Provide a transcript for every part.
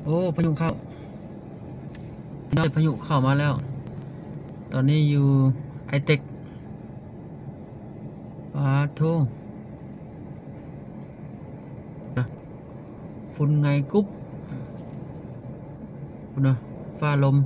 ໂອ້ ພາຍຸເຂົ້າ ພາຍຸເຂົ້າມາແລ້ວ. ຕອນນີ້ຢູ່ໄອເຕັກ ປາດໂທ ຝຸ່ນໄງກຸບ ພຸ້ນນະ ຟ້າລົມ.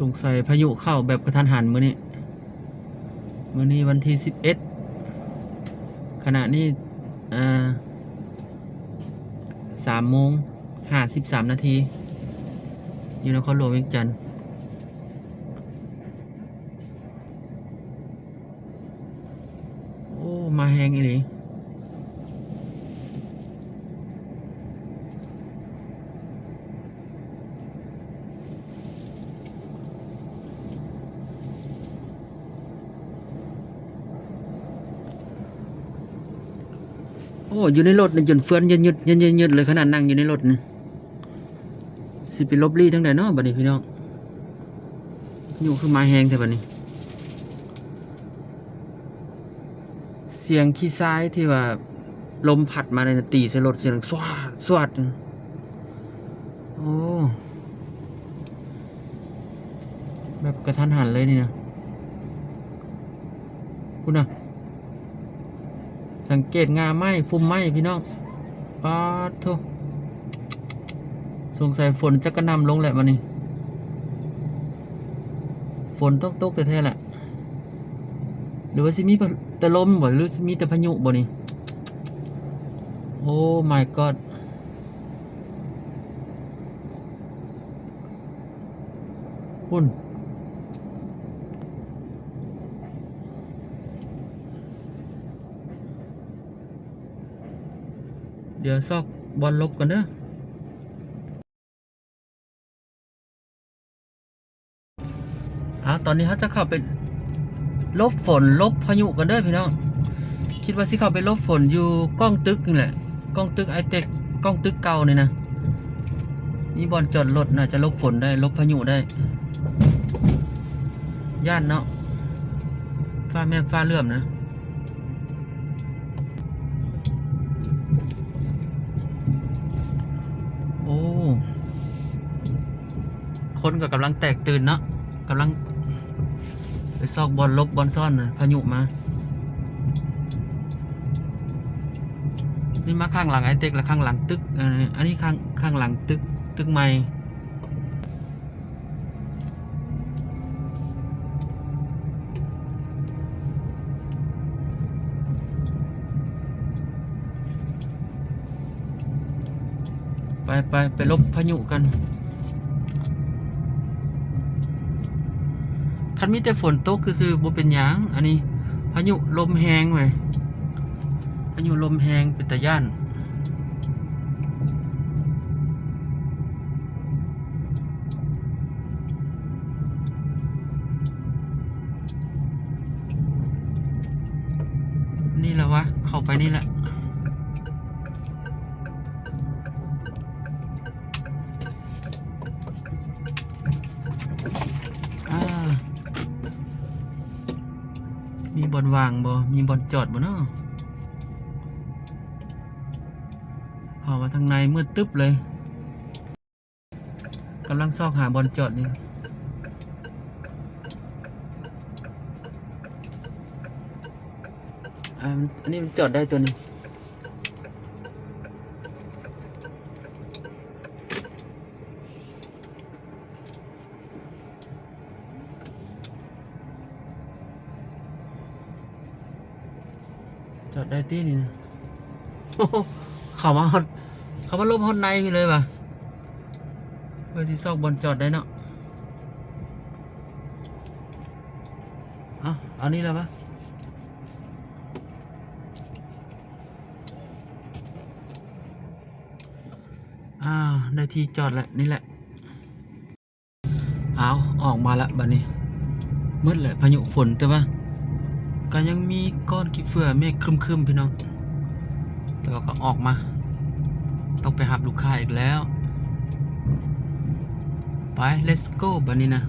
ສົງໄສພາຍຸເຂົ້າແບບກະທັນຫັນມື້ນີ້. ມື້ນີ້ວັນທີສິບເອັດ ຂະນະນີ້ ອ່າ ສາມໂມງຫ້າສິບສາມນາທີ ຢູ່ນະຄອນຫຼວງວຽງຈັນ. ໂອ້ ມາແຮງອີ່ຫຼີ. ໂອ້ ຢູ່ໃນລົດນີ້ຈົນເຟືອນຍືດໆ ຍືດໆເລີຍ ຂະໜາດນັ່ງຢູ່ໃນລົດນີ້. ຊິໄປຫຼົບຫຼີ້ທາງໃດເນາະບັດນີ້ພີ່ນ້ອງ? ພາຍຸຄືມາແຮງແທ້ບັດນີ້. ສຽງຂີ້ຊາຍທີ່ວ່າລົມພັດມານີ້ນະ ຕີໃສ່ລົດ ສຽງສວາດສວາດ. ໂອ້ ແບບກະທັນຫັນເລີຍນີ້ນະ. ພຸ້ນນະ ສັງເກດງ່າໄມ້ ຟຸ່ມໄມ້ພີ່ນ້ອງ. ປາດໂທ ສົງໄສຝົນຈະກະໜ່ຳລົງແຫຼະບັດນີ້. ຝົນຕ້ອງຕົກແທ້ໆແຫຼະ ຫຼືວ່າຊິມີແຕ່ລົມບໍ ຫຼືຊິມີແຕ່ພາຍຸບໍນີ້? ໂອ້ ມາຍກອດ. ພຸ້ນ ດຽວຊອກບ່ອນຫຼົບກ່ອນເດີ. ເອົາ ຕອນນີ້ເຮົາຈະເຂົ້າໄປຫຼົບຝົນ ຫຼົບພາຍຸກັນເດີພີ່ນ້ອງ. ຄິດວ່າຊິເຂົ້າໄປຫຼົບຝົນຢູ່ກ້ອງຕຶກນີ້ແຫຼະ ກ້ອງຕຶກໄອເຕັກ ກ້ອງຕຶກເກົ່ານີ້ນະ. ມີບ່ອນຈອດລົດ ໜ້າຈະຫຼົບຝົນໄດ້ ຫຼົບພາຍຸໄດ້. ຢ້ານເນາະ ຟ້າແມບຟ້າເຫຼື້ອມນະ. ໂອ້ ຄົນກໍກຳລັງແຕກຕື່ນເນາະ ກຳລັງໄປຊອກບ່ອນຫຼົບບ່ອນຊ່ອນນະ ພາຍຸມາ. ນີ້ມາຂ້າງຫຼັງໄອເຕັກ ແລະ ຂ້າງຫຼັງຕຶກ ເອີ ອັນນີ້ຂ້າງ ຂ້າງຫຼັງຕຶກ ຕຶກໃໝ່. ໄປ ໄປ ໄປຫຼົບພາຍຸກັນ. ຄັນມີແຕ່ຝົນຕົກຊື່ໆ ບໍ່ເປັນຫຍັງ. ອັນນີ້ພາຍຸລົມແຮງເວີຍ ພາຍຸລົມແຮງ ເປັນຕາຢ້ານ. ນີ້ລະວະ ເຂົ້າໄປນີ້ແຫຼະ. ອາ ມີບ່ອນວ່າງບໍ່? ມີບ່ອນຈອດບໍ່ເນາະ? ເຂົ້າມາທາງໃນມືດຕຶບເລີຍ. ກຳລັງຊອກຫາບ່ອນຈອດຢູ່. ອາ ອັນນີ້ມັນຈອດໄດ້ຕົວນີ້. ຈອດໄດ້ຕິນີ້ນະ? ໂອ້ໂຫ ເຂົ້າມາຮອດ ເຂົ້າມາຫຼົບຮອດໃນພີ້ເລີຍຫວາ? ເພື່ອຊິຊອກບ່ອນຈອດໄດ້ເນາະ. ເອົາ ເອົານີ້ລະຫວາ? ອາ ໄດ້ທີ່ຈອດແລ້ວ ນີ້ແຫຼະ. ອ້າວ ອອກມາລະບາດນີ້ ມືດແຫຼະ ພາຍຸຝົນ ແຕ່ວ່າກໍຍັງມີກ້ອນຂີ້ເຝື້ອເມກຄຶ້ມໆ ພີ່ນ້ອງ ແຕ່ວ່າກໍອອກມາ. ຕ້ອງໄປຮັບລູກຄ້າອີກແລ້ວ. ໄປ let's go ບັດນີ້ນະ.